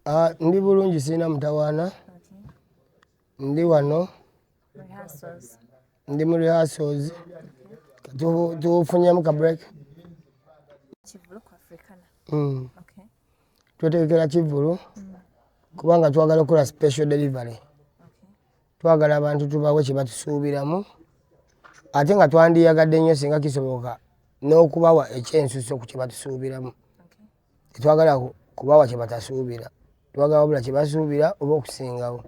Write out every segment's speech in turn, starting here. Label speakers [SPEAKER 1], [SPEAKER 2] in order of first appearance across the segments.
[SPEAKER 1] Ah, ndi bulungi, sirina mutawaana. Ndi wano.
[SPEAKER 2] Rehearsals.
[SPEAKER 1] Ndi mu rehearsals. Tufunyemu ka break.
[SPEAKER 2] Kivulu ku Africana.
[SPEAKER 1] Twetegekera kivulu kubanga twagala okukola special delivery. Twagala abantu tubawe kye batusuubiramu, ate nga twandiyagadde nnyo singa kisoboka n'okubawa ekyensuso ku kye batusuubiramu. Tetwagala kubawa kye batasuubira, twagala wabula kye basuubira oba okusingawo.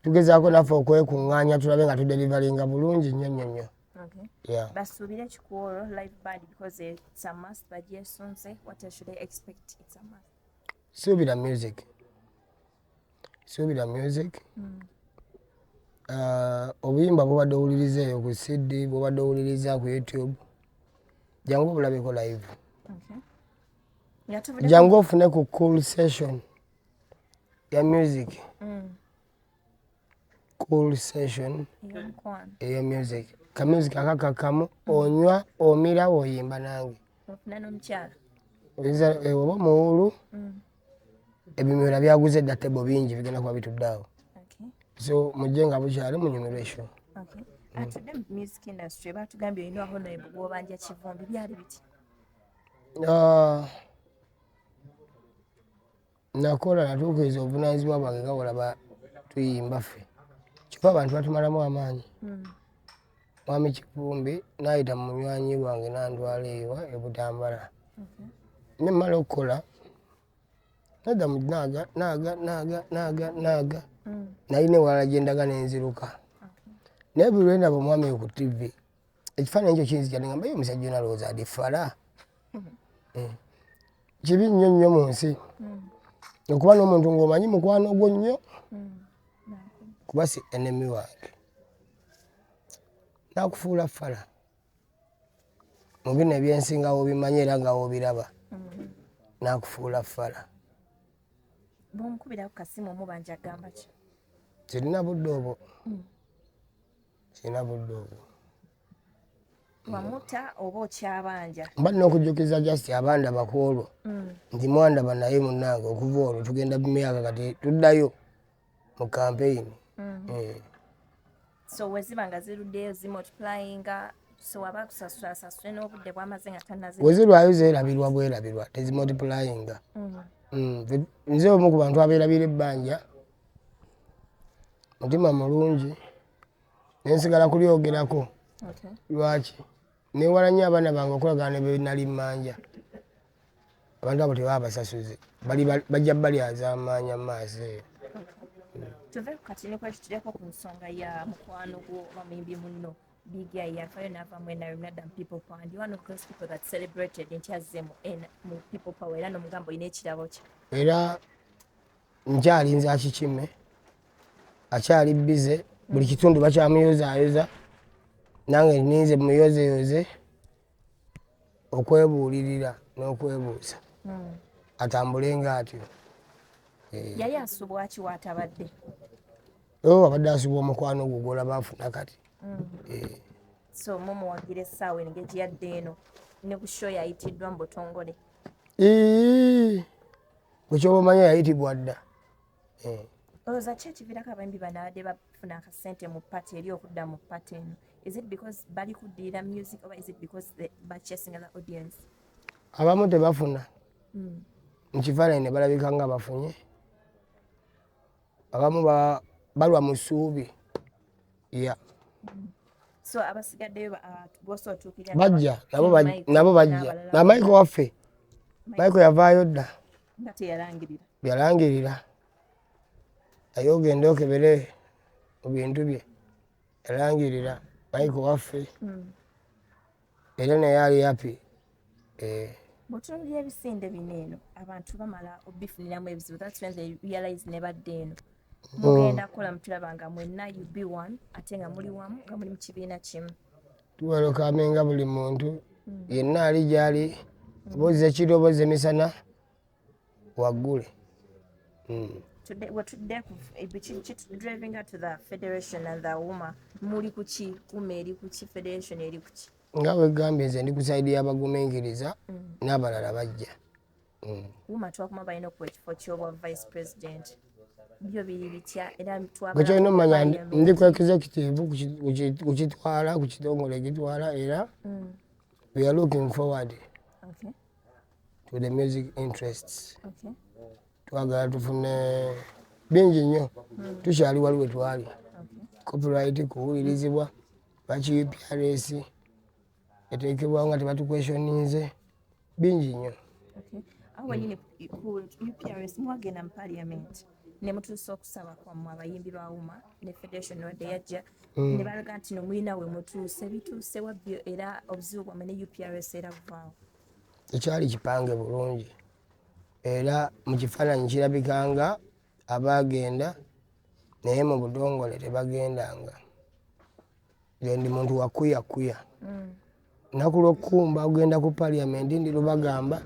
[SPEAKER 1] Tugezaako naffe okwekuŋŋaanya tulabe nga tudeliveringa bulungi nnyo nnyo nnyo. Yeah.
[SPEAKER 2] Basuubire kikuwolo live band because it's a must, bagyesunze. What else should I expect? It's a must.
[SPEAKER 1] Suubira music, suubira music. Obuyimba bwobadde owuliriza eyo ku CD, bwobadde owuliriza ku YouTube, jangu obulabeko live.
[SPEAKER 2] Nga tuvudde
[SPEAKER 1] Jangu ofune ku cool session ya music. Cool session
[SPEAKER 2] ey'omukwano.
[SPEAKER 1] Eya music, ka music akakakamu, onywa, omira, oyimba nange.
[SPEAKER 2] Ofuna n'omukyala.
[SPEAKER 1] Oyinza oba omuwulu. Ebimera byaguze dda, table bingi bigenda kuba bitudde awo. So mujje nga bukyali, munyumirwe show.
[SPEAKER 2] Okay. Atudde mu music industry, batugambye olina honorable gw'obanja Kivumbi, byali biti?
[SPEAKER 1] Ah, nakola, natuukiriza obuvunanyizibwa bwange nga wolaba tuyimba ffe, kyokka abantu batumalamu amaanyi. Mwami Kivumbi nayita mu munywanyi wange nantwala ewa ebutambala. Nemala okukola nadda mu naaga naaga naaga naaga naaga. Nalina ewalala gyendaga nenziruka. Naye buli lwendaba omwami oyo ku TV, ekifaananyi ekyo kinzija nengamba, ye omusajja ono alowooza adi fala. Kibi nnyo nnyo mu nsi okuba n'omuntu ng'omanyi mukwano gwo nnyo, kuba si enemy wange, nakufuula fala mu bino ebyensi nga wobimanyi era nga wobiraba, nakufuula fala.
[SPEAKER 2] Bwomukubirako kasimu omubanja agamba ki?
[SPEAKER 1] Sirina budde obwo, sirina budde obwo.
[SPEAKER 2] Wamuta oba okyabanja?
[SPEAKER 1] Mba nina okujjukiza just abandaba ku olwo nti mwandaba naye munnange, okuva olwo tugenda mu myaka, kati tuddayo mu campaign.
[SPEAKER 2] So weziba nga ziruddeyo zimultiplyinga, so waba akusasula asasule n'obudde bwamaze nga tannazi?
[SPEAKER 1] Wezirwayo zeerabirwa bwerabirwa, tezimultiplyinga. Nze omu ku bantu abeerabira ebbanja, mutima mulungi, nensigala kulyogerako. Lwaki newala nnyo abaana bange okolagana ne benali mmanja? Abantu abo tebaba basasuze, bajja balyaza amaanya mu maaso eyo.
[SPEAKER 2] Tuve ku kati nekwekituleko ku nsonga ya mukwano gwo oba muyimbi munno Big Eye. Yavayo n'ava mu NRM nadda mu People Power, and one of those people that celebrated nti azze mu People Power, era n'omugamba olina ekirabo kye.
[SPEAKER 1] Era nkyalinze akikime, akyali busy, buli kitundu bakyamuyozaayoza, nange ninze muyozeyoze okwebuulirira n'okwebuuza atambule nga atyo.
[SPEAKER 2] Yali asubwa ki waatabadde?
[SPEAKER 1] O abadde asubwa omukwano gwo gwolaba afuna kati.
[SPEAKER 2] So mumuwagira essaawa eno engeri yadde eno ne ku show yayitiddwa mu butongole?
[SPEAKER 1] Ii, gwe kyoba omanya yayitibwa dda.
[SPEAKER 2] Olowooza ki ekiviirako abayimbi bano abadde bafuna akasente mu party eri okudda mu party eno? Is it because bali kuddirira music oba is it because bachasinga the audience?
[SPEAKER 1] Abamu tebafuna mu kifaananyi ne balabika nga bafunye, abamu balwa mu ssuubi ya.
[SPEAKER 2] So abasigaddeyo bosa otuukirira?
[SPEAKER 1] Bajja nabo.
[SPEAKER 2] King Michael
[SPEAKER 1] nabo bajja.
[SPEAKER 2] n'abalala.
[SPEAKER 1] Na Michael waffe, Michael yavaayo dda.
[SPEAKER 2] Nga teyalangirira?
[SPEAKER 1] Yalangirira, naye ogende okebere mu bintu bye, yalangirira Michael waffe. Era naye ali happy.
[SPEAKER 2] Bw'otunuulira ebisinde bino eno, abantu bamala obifuniramu ebizibu, that's when they realize ne badda eno. Mugenda kukola mutulaba nga mwenna you be one, ate nga muli wamu, nga muli mu kibiina kimu?
[SPEAKER 1] Tuwelcominga buli muntu yenna ali gyali, oba ozze kiro oba ozze misana, waggule.
[SPEAKER 2] Today, wetudde ku driving to the federation and the UMA, muli kuki? UMA eri kuki? Federation eri kuki?
[SPEAKER 1] Nga wegambye, nze ndi ku side y'abagumiikiriza n'abalala bajja.
[SPEAKER 2] UMA twakuma balina okuwa ekifo ky'obwa vice president, byo biri bitya? Era
[SPEAKER 1] Gwe kyolina omumanya, ndi ku executive kukitwala ku kitongole ekitwala, era we are looking forward to the music interests. Twagala tufune bingi nnyo, tukyali wali we twali. Copyright kuwulirizibwa, lwaki UPRS eteekebwawo nga tebatuquestioninze? Bingi nnyo.
[SPEAKER 2] Okay. Awo wenyini ku UPRS, mwagenda mu parliament ne mutuusa okusaba kwammwe abayimbi ba UMA ne federation wadde yajja ne balaga nti no mulina we mutuuse, bituuse wabbyo, era obuzibu bwammwe ne UPRS era buvaawo?
[SPEAKER 1] Tekyali kipange bulungi, era mu kifaananyi kirabikanga abagenda, naye mu butongole tebagendanga. Nze ndi muntu wakuyakuya. Naku lw'okukumba ogenda ku parliament, ndi lubagamba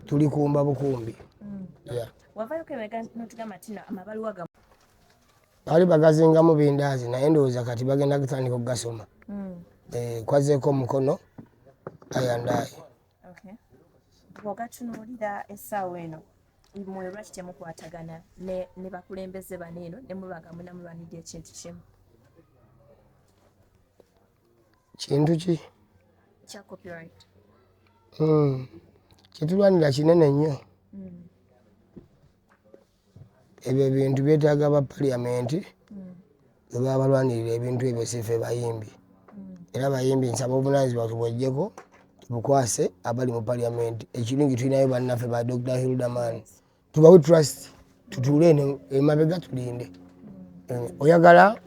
[SPEAKER 1] tuli kumba bukumbi. Yeah.
[SPEAKER 2] Wavayo emabega notugamba nti no amabaluwa ga
[SPEAKER 1] Baali bagazingamu bindaazi, naye ndowooza kati bagenda kutandika okugasoma. Eh, kwazeeko omukono ayandaye.
[SPEAKER 2] Okay. Bw'ogatunuulira essaawa eno, mmwe lwaki temukwatagana ne bakulembeze bano eno ne muba nga muna mulwanidde ekintu kimu?
[SPEAKER 1] Kintu ki?
[SPEAKER 2] Kya copyright.
[SPEAKER 1] Kyetulwanira kinene nnyo. Ebyo ebintu byetaaga ba parliament bwe baba balwanirira ebintu ebyo, si ffe bayimbi. Era bayimbi, nsaba obuvunanyizibwa tubweggyeko tubukwase abali mu parliament. Ekirungi tulinayo bannaffe ba Dr Hilderman, tubawe trust, tutuule eno emabega tulinde. Oyagala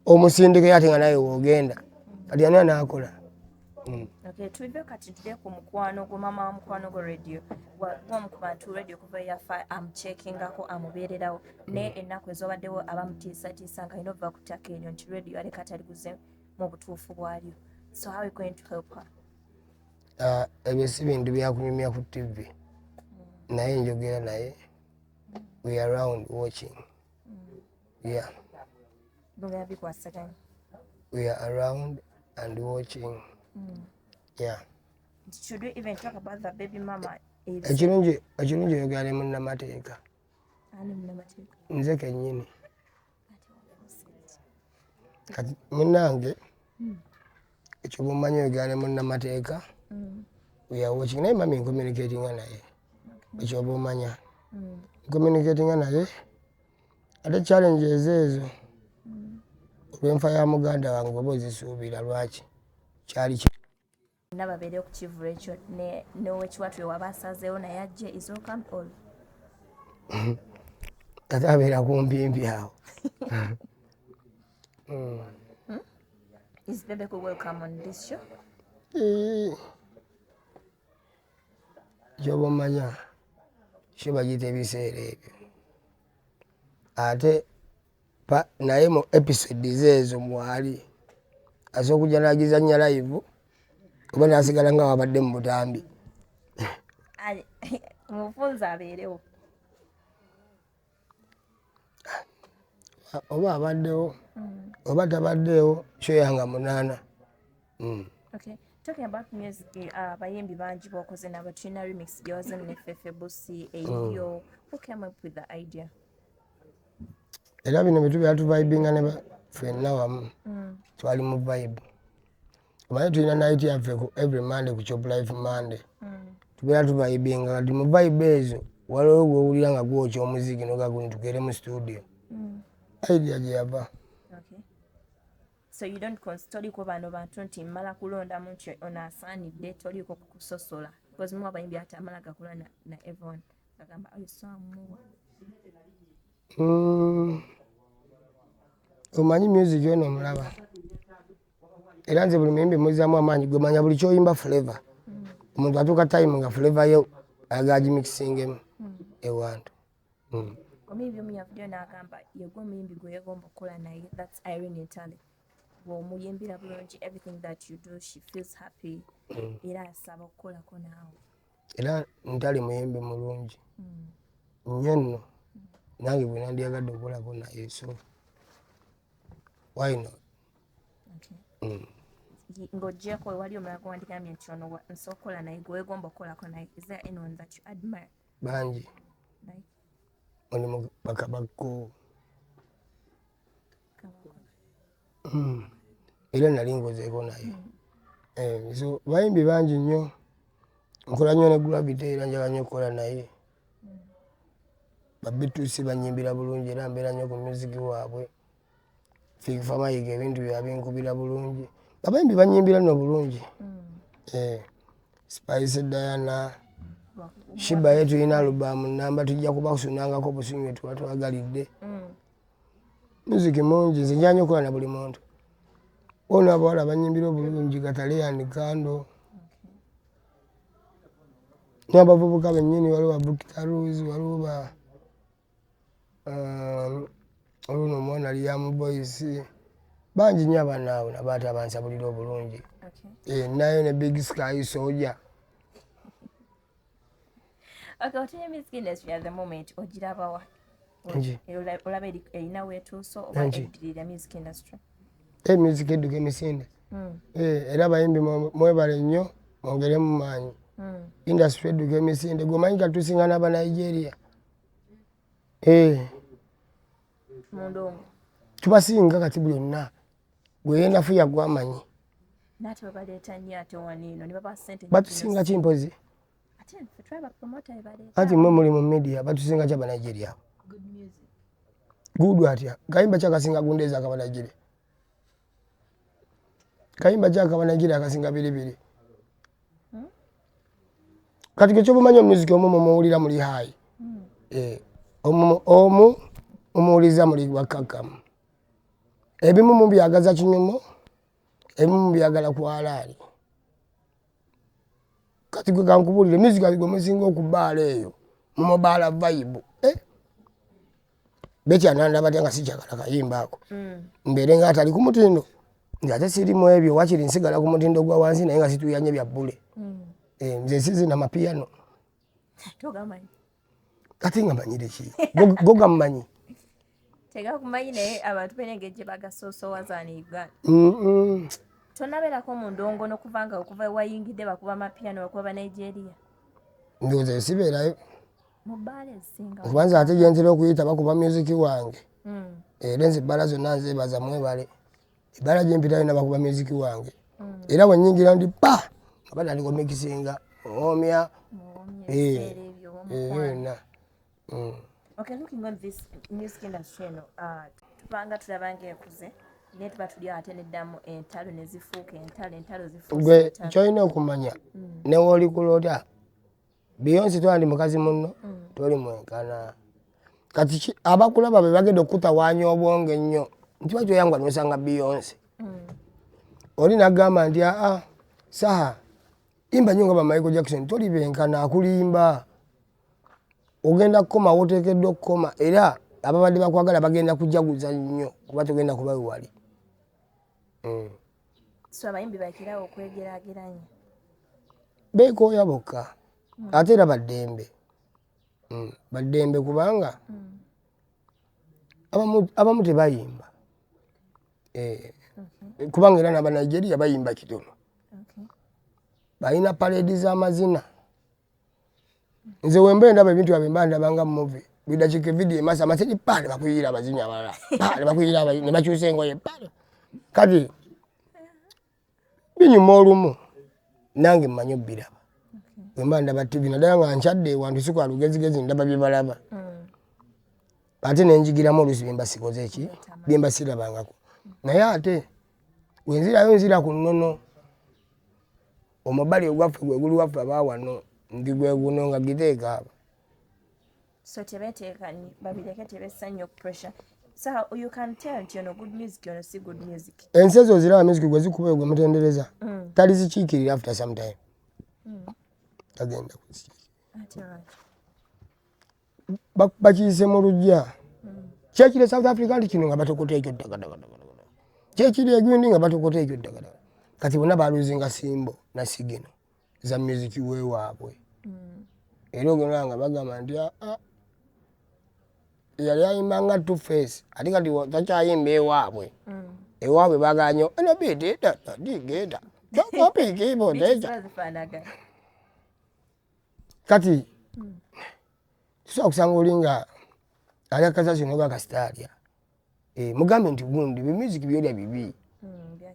[SPEAKER 1] omusindikeyo ate nga naye woogenda, kati ani anaakola?
[SPEAKER 2] Okay, tuve kati tudde ku mukwano gwo, mama wa mukwano gwo Radio. Gwomu ku bantu Radio kuva yafa amucheckingako, amubeererawo, naye ennaku ezobaddewo abamutiisatiisa nga alina okuva ku ttaka eryo nti Radio aleka taliguze mu butuufu bwalyo. So how are you going to help her?
[SPEAKER 1] Ah, ebyo si bintu byakunyumya ku TV, naye njogera naye. We are around watching, yeah.
[SPEAKER 2] Bugenda bikwasaganya.
[SPEAKER 1] We are around and watching, yeah.
[SPEAKER 2] Should we even talk about the baby mama?
[SPEAKER 1] Ekirungi oyogera ne munnamateeka.
[SPEAKER 2] Ani munnamateeka?
[SPEAKER 1] Nze kennyini.
[SPEAKER 2] Ate wafuuse ki?
[SPEAKER 1] Kati munnange, ekyo bwomanyi, oyogera ne munnamateeka. We are watching, naye mami ncommunicatinga naye. Ekyo oba omanya, ncommunicatinga naye. Ate challenges ezo olw'enfa ya muganda wange oba ozisuubira, lwaki kyali
[SPEAKER 2] Bonna babeere ku kivvulu ekyo n'owekiwatu we waba asazeewo naye ajje, is welcome all.
[SPEAKER 1] Ate abeera kumpimpi awo.
[SPEAKER 2] Is Bebe Cool welcome on this show?
[SPEAKER 1] Kyoba omanya, kyo bagiyita ebiseera ebyo, ate naye mu episodes ezo mwali asobola okujja n'agizannya live oba n'asigala nga wabadde mu butambi.
[SPEAKER 2] Mufunze abeerewo.
[SPEAKER 1] Oba abaddewo oba tabaddeewo, kyoyanga 8.
[SPEAKER 2] Okay. Talking about music, abayimbi bangi bokoze nabo, tulina remix gyewazemu ne Fefe Busi eyo. Who came up with the idea?
[SPEAKER 1] Era bino byetubeera tuvibinga ne ffenna wamu, twali mu vibe. Omanyi tulina night yaffe ku every Monday ku Chop Life Monday, tubeera tuvibinga. Kati mu vibe ezo waliwo gwowulira nga gwokya omuziki nogagundi, tugere mu studio, idea gye yava.
[SPEAKER 2] Okay. So you don't toliko bano bantu nti mmala kulondamu nti ono asaanidde, toliko kukusosola, because mu abayimbi ate amala gakola na everyone agamba oyo so amuwa.
[SPEAKER 1] Omanyi music ono omulaba, era nze buli muyimbi muzaamu amaanyi. Gwemanya buli kyoyimba flavor, omuntu atuuka time nga flavor ye ayagala gimixingemu ewantu.
[SPEAKER 2] Omuyimbi omu yavuddeyo n'agamba yegwe omuyimbi gwe yegomba okukola naye, that's Irene Ntale. Bw'omuyimbira bulungi, everything that you do she feels happy, era asaba okukolako naawe.
[SPEAKER 1] Era Ntale muyimbi mulungi nnyo nno, nange bwe nandyagadde okukolako naye, so why not?
[SPEAKER 2] Okay.
[SPEAKER 1] Mm.
[SPEAKER 2] Ng'oggyeko wali omulala gwe wandigambye nti ono nsobola okukola naye, gwe weegomba okukolako naye, is there anyone that you admire?
[SPEAKER 1] Bangi. Mulimu bakabakko. Era nali nkozeeko naye. So bayimbi bangi nnyo, nkola nnyo ne Gravity, era njagala nnyo okukola naye. Ba B2C banyimbira bulungi, era mbeera nnyo ku music waabwe. Fik Fameica ebintu byabwe binkubira bulungi, abayimbi banyimbira nno bulungi. Spice Diana, Sheebah, ye tulina album namba, tujja kubasunangako busunyu tuba twagalidde. Music mungi, nze njagala nnyo okukola na buli muntu. Ono abawala banyimbira obulungi, Kataleya and Kandle, n'abavubuka bennyini, waliwo ba Victor Ruz, waliwo ba waliwo n'omwana Liam Voice, bangi nnyo abaana abo nabo ate abansabulira obulungi. Nayo ne Big Sky Soldier.
[SPEAKER 2] Okay, otinye music industry at the moment ogirabawa?
[SPEAKER 1] Nki?
[SPEAKER 2] Olaba erina weetuuse oba
[SPEAKER 1] Nki?
[SPEAKER 2] eddirira music industry?
[SPEAKER 1] Music edduka emisinde. Era abayimbi mwebale nnyo, mwongeremu maanyi. Industry edduka emisinde, gweomanyi kati tusinga n'aba Nigeria.
[SPEAKER 2] Mu ndongo.
[SPEAKER 1] Tubasinga kati byonna, gwe yenafuya gwamanyi.
[SPEAKER 2] Naate babaleeta nnyo ate waniino ne babawa ssente.
[SPEAKER 1] Batusinga ki mpozi?
[SPEAKER 2] Ate ffe tulaba promota bebaleeta.
[SPEAKER 1] Anti mmwe muli mu media, batusinga ki aba Nigeria abo? Gudu atya? Kayimba ki akasinga gundeeza akaba Nigeria? Kayimba ki akaba Nigeria akasinga biribiri? Kati gwe kyobumanyi, omuziki omu mumuwulira muli high, omu omu mumuwuliza muli bakkakkamu, ebimu mubyagaza kinyumo, ebimu mubyagala kwalaali. Kati gwe kankubuulire, music gwe musinga okubaala eyo mumubaala vibe. Bekyananda batya nga sikyagala kayimba ako, mbeere nga atali ku mutindo? Nze ate sirimu ebyo, wakiri nsigala ku mutindo gwa wansi naye nga situyanye bya bbule. Nze sizina mapiyano.
[SPEAKER 2] Togamanyi.
[SPEAKER 1] Ate nga manyire ki? Go gammanyi.
[SPEAKER 2] Tegakumanyi, naye abantu balina engeri gye bagasoosowaza ne Uganda.
[SPEAKER 1] Mm-mm.
[SPEAKER 2] Tonabeerako mu ndongo n'okuvanga okuva wayingidde bakuba mapiyano, bakuba ba Nigeria?
[SPEAKER 1] Ndowooza sibeerayo.
[SPEAKER 2] Mu bbaala ezisinga.
[SPEAKER 1] Kuba nze ate gyentera okuyita bakuba music wange. Era nze ebbaala zonna nzeebaza, mwebale. Ebbaala gyempita yonna bakuba music wange, era bwe nyingira ndi pa nga batandika omikisinga oomya.
[SPEAKER 2] Muwomye ebiseera ebyo.
[SPEAKER 1] Ebyo
[SPEAKER 2] omukwano.
[SPEAKER 1] byonna.
[SPEAKER 2] Okay, looking on this music industry eno, tubanga tulaba ngaekuze, naye tuba tuli ate neddamu entalo ne zifuuka entalo, entalo zifuuse
[SPEAKER 1] Gwe
[SPEAKER 2] entalo.
[SPEAKER 1] kyolina okumanya, newooli kulota Beyonce, twandi mukazi munno toli mwenkana. Kati abakulaba be bagenda okukutawaanya obwongo ennyo nti lwaki oyangwa nosanga Beyonce. Oli nagamba nti aa, Saha imba nnyo nga ba Michael Jackson, toli benkana, akulimba. Ogenda kukoma woteekeddwa okukoma, era ababadde bakwagala bagenda kujaguza nnyo kuba togenda kuba wewali.
[SPEAKER 2] So abayimbi bakirawo okwegeraageranya.
[SPEAKER 1] Beekooya bokka, ate era baddembe. Baddembe kubanga abamu tebayimba. Kubanga era n'Abanigeria bayimba kitono. Balina parade z'amazina. Nze wemba ndaba ebintu byabwe mba ndabanga movie, buli dakiika evidiyo emasa amaseri pa ne bakuyira abazinyi abalala, pa ne bakuyira ne bakyusa engoye pa. Kati binyuma olumu, nange mmanyi obbiraba bwe mba ndaba TV, naddala nga nkyadde ewantu si kwa lugezigezi, ndaba bye balaba, ate nenjigiramu oluusi byemba sikoze eki, byemba sirabangako. Naye ate wenzirayo nzira ku nnono, omubali ogwaffe gwe guli waffe abawano ndi gwe guno nga giteeka aba.
[SPEAKER 2] So tebeteeka babireke, tebessa nnyo pressure. So you can tell nti ono good music, ono si good music.
[SPEAKER 1] Ensi ezo oziraba, music gwe zikuba gwe mutendereza, talizikiikirira after some time, tagenda kuzikiikirira.
[SPEAKER 2] Ate lwaki?
[SPEAKER 1] Bakiyise mu lujja kyekiri e South Africa nti kino nga batokota ekyo ddagadagadagada, kyekiri egundi nga batokota ekyo ddagadaga. Kati bonna baluzinga simbo na sigino za music wewaabwe, era ogenda nga bagamba nti aa, yali ayimba nga Two Face, ate kati takyayimba ewaabwe. Ewaabwe baganya eno beat digenda
[SPEAKER 2] Beat
[SPEAKER 1] opikiboteja.
[SPEAKER 2] Ziba zifaanagana.
[SPEAKER 1] Kati Tusobola kusanga oli nga alya kasasiro noga kasita alya. Eh, mugambe nti gundi bi music byolya bibi.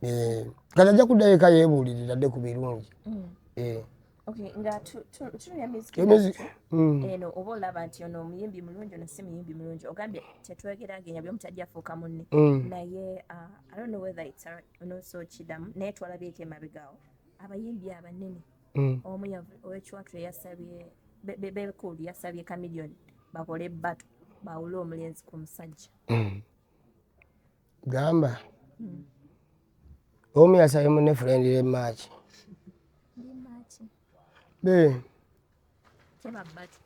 [SPEAKER 1] Eh, kati ajja kuddayo eka yeebuulirira adde ku birungi. Eh.
[SPEAKER 2] Okay, nga tunuya music
[SPEAKER 1] Music,
[SPEAKER 2] eno oba olaba nti ono omuyimbi mulungi, ono si muyimbi mulungi, ogambye tetwegeragenya byomu tajja afuuka munne. Naye I don't know whether it's onooso kiddamu, naye twalabyeko emabegawo abayimbi abanene, omu ow'ekiwatule yasabye Bebe Cool yasabye Chameleone bakole battle bawule omulenzi ku musajja.
[SPEAKER 1] Gamba omu yasabye munne friendly match. Be
[SPEAKER 2] teba battle.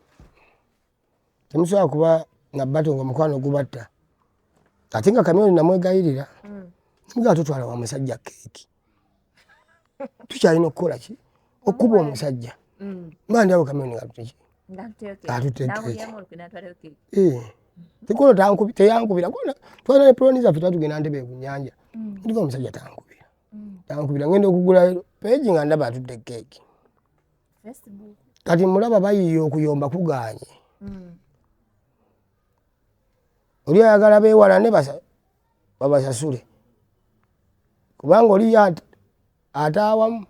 [SPEAKER 1] Temusobola kuba na battle nga omukwano gubatta, ate nga Chameleone namwegayirira nga totwala wa musajja keeki, tukyalina okukola ki okuba omusajja mba ndi awo Chameleone nga tuteki Atutte keeki. Eh, tikono teyankubira kona twalina ne plani zaffe, twatugenda Ntebe ku nnyanja, ndiko omusajja tankubira, tankubira, ngenda okugula page nga ndaba atudde keeki.
[SPEAKER 2] Facebook.
[SPEAKER 1] Kati mulaba bayiiya okuyomba kugaanye. Oli ayagala beewalane babasasule, kubanga oli ye ataawamu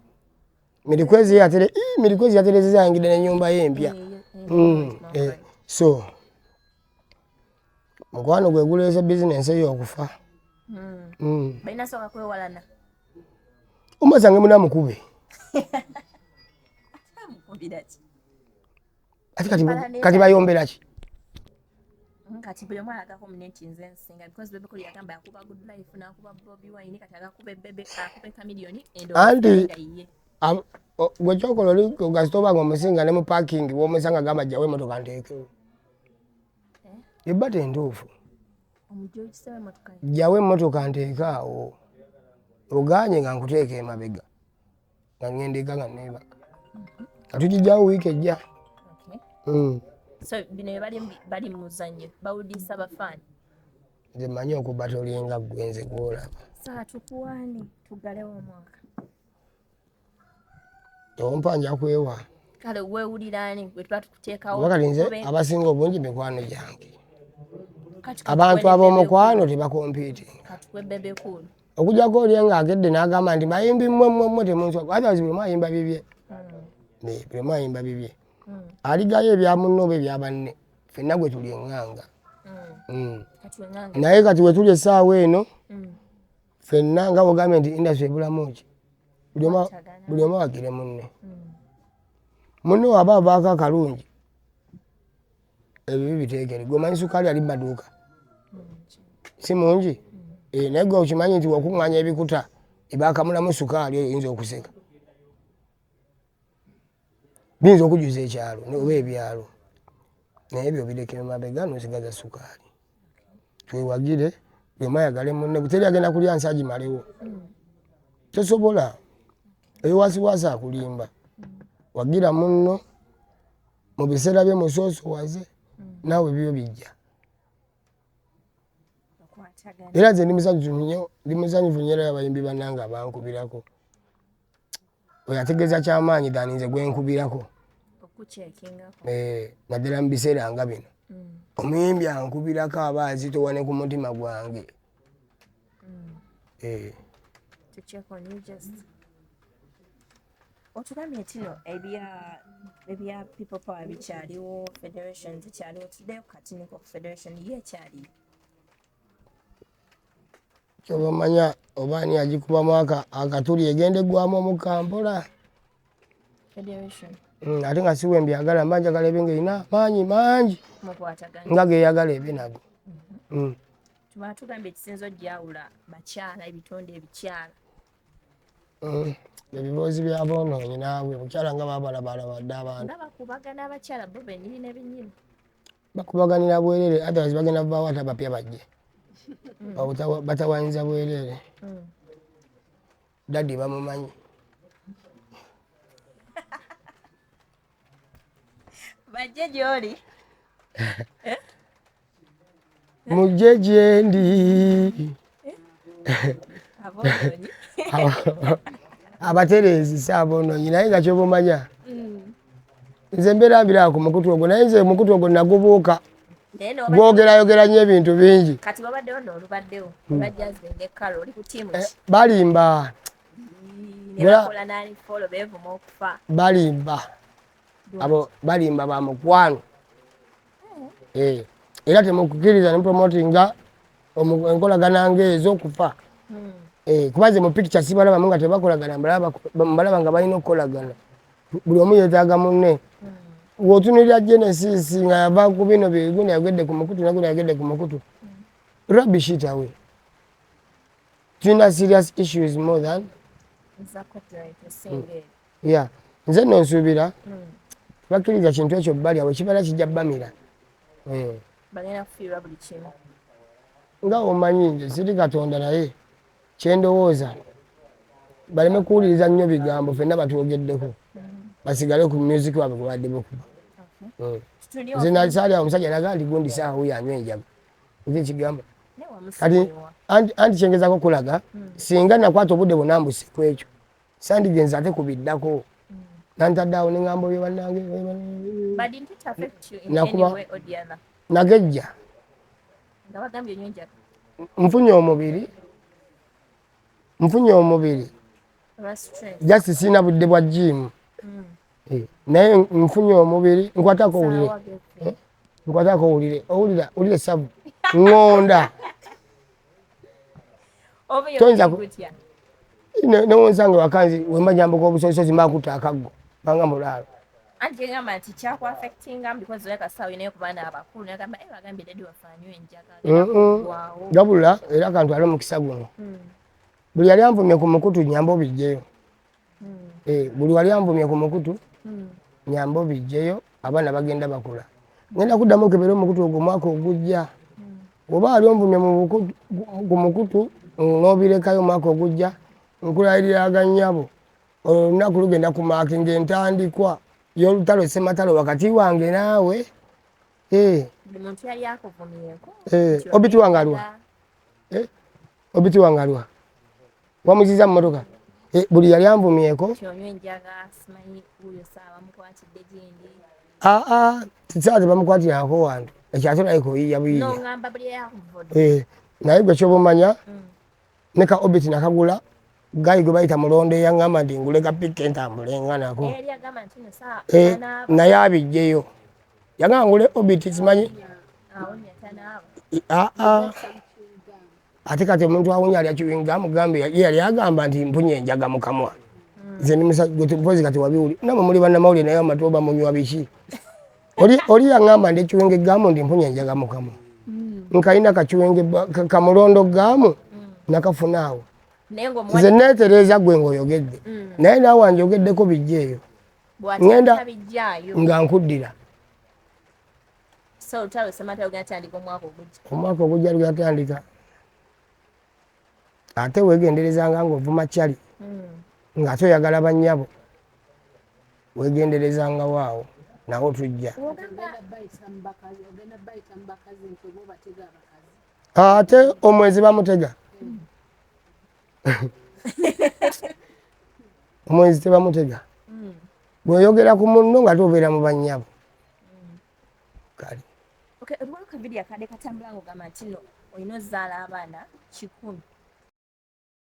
[SPEAKER 1] mirikwezi yatere mirikwezi yaterezeza ayingidde n'ennyumba ye empya. So mukwano gwe guleese bizinensi eyo okufa.
[SPEAKER 2] Balina soka kwewalana.
[SPEAKER 1] Omasange munamukube.
[SPEAKER 2] Amukubira ki?
[SPEAKER 1] Ate kati kati bayombera ki?
[SPEAKER 2] Kati buli omu alagako munne nti nze nsinga, because Bebe Cool yagamba yakuba Good Life n'akuba Bobi Wine, kati agakuba Bebe, akube Chameleone.
[SPEAKER 1] Anti
[SPEAKER 2] nga ye
[SPEAKER 1] gwe kyokola oli gasita oba nga omusinga ne mu parking womusanga, gamba jjawo emotoka nteekewo ebba tentuufu.
[SPEAKER 2] Omujja okisewo emotoka ye.
[SPEAKER 1] Jjawo emmotoka nteeke awo, oganye nga nkuteeka emabega nga ngenda eka nga neebaka, nga tugijjawo wiiki ejja.
[SPEAKER 2] Okay. So bino bye bali mu muzannyo bawudiisa bafaani.
[SPEAKER 1] Nze mmanyi okuba tolinga ggwe nze gwolaba.
[SPEAKER 2] Saa tukuwaani tuggalewo omwaka.
[SPEAKER 1] Ompa nja kwewa.
[SPEAKER 2] Kale weewuliraani gwe tuba tukuteekawo?
[SPEAKER 1] Kuba kati nze abasinga obungi mikwano gyange.
[SPEAKER 2] Kati
[SPEAKER 1] abantu
[SPEAKER 2] katuwe
[SPEAKER 1] ab'omukwano tebakompiitinga.
[SPEAKER 2] Katuwe Bebe Cool.
[SPEAKER 1] Okujjako oli ng'akedde n'agamba nti bayimbi mmwe mmwe mmwe temunswa, otherwise buli omu ayimba bibye. Buli omu ayimba bibye, aligayo ebya munne oba ebya banne, ffenna gwe tuli eŋŋanga.
[SPEAKER 2] Kati weŋŋanga.
[SPEAKER 1] Naye kati we tuli essaawa eno, ffenna nga bwogambye nti industry ebulamu ki,
[SPEAKER 2] Kwatagana.
[SPEAKER 1] Buli omu awagire munne. Munne waba avaako akalungi, ebibi biteekere. Gwe omanyi sukaali ali mumaduuka si mungi. Eh, naye gwe okimanyi nti wakuŋŋaanya ebikuta ebakamulamu sukaali oyo oyinza okuseka, biyinza okujjuza ekyalo oba ebyalo, naye ebyo bireka emabega nosigaza sukaali. Twewagire, buli omu ayagale munne. Teri agenda kulya nsi agimalewo, tosobola. Oyo wasiwasi akulimba. Wagira munno mu biseera bye musoosowaze, naawe byo bijja.
[SPEAKER 2] Okwatagana.
[SPEAKER 1] Era nze ndi musanyufu nnyo, ndi musanyufu nnyo, era abayimbi bannange abankubirako, oyo ategeeza kyamaanyi than nze gwenkubirako.
[SPEAKER 2] Okukyekingako.
[SPEAKER 1] Eh, naddala mu biseera nga bino, omuyimbi ankubirako aba azitowa ne ku mutima gwange. Eh,
[SPEAKER 2] to check on you. Just otugambye nti no ebya People Power bikyaliwo, federation zikyaliwo. Tuddeyo kati niko ku federation ye ekyaliyo.
[SPEAKER 1] Kyoba omanya oba ani agikubamu akatuli egenda eggwamu omukka mpola.
[SPEAKER 2] Federation.
[SPEAKER 1] Ate nga siwe mbyagala, mba njagala ebe nga erina maanyi mangi
[SPEAKER 2] mukwatagana
[SPEAKER 1] nga geyagala ebe nago.
[SPEAKER 2] Tuba tugambye ekisinza ojjawula bakyala, ebitonde ebikyala.
[SPEAKER 1] Ebiboozi byaboonoonyi naawe bukyala nga babalabalabadde abantu
[SPEAKER 2] nga bakubagana abakyala bo bennyini ne bennyini.
[SPEAKER 1] Bakubaganira bwerere, otherwise bagenda vaawo ate abapya bajje. Batawanyiza bwerere. Daddy bamumanyi.
[SPEAKER 2] Bajje gy'oli.
[SPEAKER 1] Mujje gyendi.
[SPEAKER 2] Aboonoonyi.
[SPEAKER 1] Abatereezi si aboonoonyi, naye nga kyoba omanya Nze mbeera mbiraba ku mukutu ogwo, naye nze omukutu ogwo nagubuuka, gwogerayogera nnyo ebintu bingi.
[SPEAKER 2] Kati wabaddewo n'olubaddewo olwa Jazmine ne Carol, oli ku ttiimu
[SPEAKER 1] Eh,
[SPEAKER 2] ki?
[SPEAKER 1] Balimba.
[SPEAKER 2] Ne bakola n'unfollow, beevuma okufa.
[SPEAKER 1] Balimba abo, balimba ba mukwano. Eh, era temukukiriza ne promotinga enkolagana ng'ezo okufa. Eh, kuba nze mu picture sibalabamu nga tebakolagana, mbalaba nga balina okukolagana. Buli omu yeetaaga munne. W'otunuulira Genesis nga yava ku bino bigundi yagedde ku mukutu, nagundi yagedde ku mukutu, rubbish it away. Tulina serious issues more than
[SPEAKER 2] eza copyright esinga eyo.
[SPEAKER 1] Yeah, nze nno nsuubira bakkiriza kintu ekyo balya bwe kibala kijja bamira. Eh,
[SPEAKER 2] bagenda kufiirwa buli kimu.
[SPEAKER 1] Nga omanyi nze siri Katonda, naye kyendowooza baleme kuwuliriza nnyo bigambo ffenna batwogeddeko, basigale ku music waabwe gwe badde bakuba.
[SPEAKER 2] Tutuulire.
[SPEAKER 1] Nze nasaali awo omusajja nagaa nti gundi saawa wuyo anywa enjaga, nze ekigamba
[SPEAKER 2] Naye
[SPEAKER 1] kati
[SPEAKER 2] wamusonyiwa.
[SPEAKER 1] Anti kyengezako kulaga, singa nakwata obudde bwonna mbuse ku ekyo, sandigenza ate kubiddako nantadde awo neŋŋamba oyo bannange.
[SPEAKER 2] But didn't it affect you in any way or the other?
[SPEAKER 1] Nagejja.
[SPEAKER 2] Nga bagambye onywa enjaga.
[SPEAKER 1] Nfunye omubiri, nfunye omubiri.
[SPEAKER 2] Olwa stress.
[SPEAKER 1] Just sirina budde bwa gym. Eh, naye nfunye omubiri, nkwatako owulire.
[SPEAKER 2] Saawa gefe.
[SPEAKER 1] Nkwatako owulire, owulira, owulira essavu ŋŋonda.
[SPEAKER 2] Oba
[SPEAKER 1] Toyinza
[SPEAKER 2] gutya.
[SPEAKER 1] Newonsanga wakanzi wemba nyambuka obusozisozi mbakutta akaggo banga mulaalo.
[SPEAKER 2] Anti yegamba nti kyakwaffectinga because oleka saawa inayo ku baana abakulu nagamba, "Eh, bagambye daddy waffe anywa enjaga." Waawo.
[SPEAKER 1] Gabula era kantwale omukisa guno, buli yali anvumye ku mukutu nyamba obijjeyo. Eh, buli wali anvumye ku mukutu nyamba obijjeyo. Abaana bagenda bakula, ngenda kuddamu okebera omukutu ogwo omwaka ogujja. Oba wali onvumye ku mukutu n'obirekayo, omwaka ogujja nkulayiriraga nnyabo, olwo olunaku lugenda kumarkinga entandikwa y'olutalo ssematalo wakati wange naawe. Eh,
[SPEAKER 2] Buli muntu yali akuvumyeko.
[SPEAKER 1] Eh,
[SPEAKER 2] Nti
[SPEAKER 1] Obiti wange aliwa?
[SPEAKER 2] onywa
[SPEAKER 1] Eh, Obiti wange aliwa? Wamuziza mu motoka? Eh, buli yali anvumyeko
[SPEAKER 2] enjaga, nti onywa enjaga, simanyi wuuyo saawa mukwatidde gindi.
[SPEAKER 1] Aa, tisaa tebamukwatirako wantu, ekyo ate olabika oyiiya buyiiya.
[SPEAKER 2] Nongamba buli eyakuvudde.
[SPEAKER 1] Eh, naye gwe kyoba omanya ne ka Obiti nakagula gayi gwe bayita Mulondo, eyaŋŋamba nti ngule ka pika entambule nga nako.
[SPEAKER 2] Eyali agamba nti no saawa
[SPEAKER 1] Eh,
[SPEAKER 2] tanaaba.
[SPEAKER 1] Naye abijjeyo, yagamba ngule Obiti simanyi.
[SPEAKER 2] Awunya tanaaba.
[SPEAKER 1] Aa, ate kati omuntu awunya alya chewing gum? Gambe ye yali agamba nti mpunye enjaga mu kamwa. Nze ndi musajja mpozi kati wabiwuli namwe muli bannamawulire, naye amatu oba munywa biki? Oli yaŋŋamba ndi chewing gum, ndi mpunye enjaga mu kamwa, nkalina ka chewing kamulondo gum nakafuna awo.
[SPEAKER 2] Naye
[SPEAKER 1] Nze
[SPEAKER 2] ng'omuwala
[SPEAKER 1] neetereeza gwe ng'oyogedde, naye naawe wanjogeddeko bijjeeyo. Ngenda-
[SPEAKER 2] Bw'atabijjaayo
[SPEAKER 1] nga nkuddira.
[SPEAKER 2] So olutalo ssematalo lugenda tandika omwaka ogujja.
[SPEAKER 1] Omwaka ogujja lugatandika, ate weegenderezanga ng'ovuma kyali ng'ate oyagala bannyabo, weegenderezanga waawo nawo tujja.
[SPEAKER 2] Ogamba
[SPEAKER 3] Bayita mu bakazi, ogenda bayita mu bakazi nti oba obatega abakazi.
[SPEAKER 1] Ate omwezi bamutega? Omwezi tebamutega. Bw'oyogera ku munno nga tobeera mu bannyabo, kale.
[SPEAKER 2] Okay, olwako kavidiyo akadde katambula ng'ogamba nti no olina ozaala abaana 100.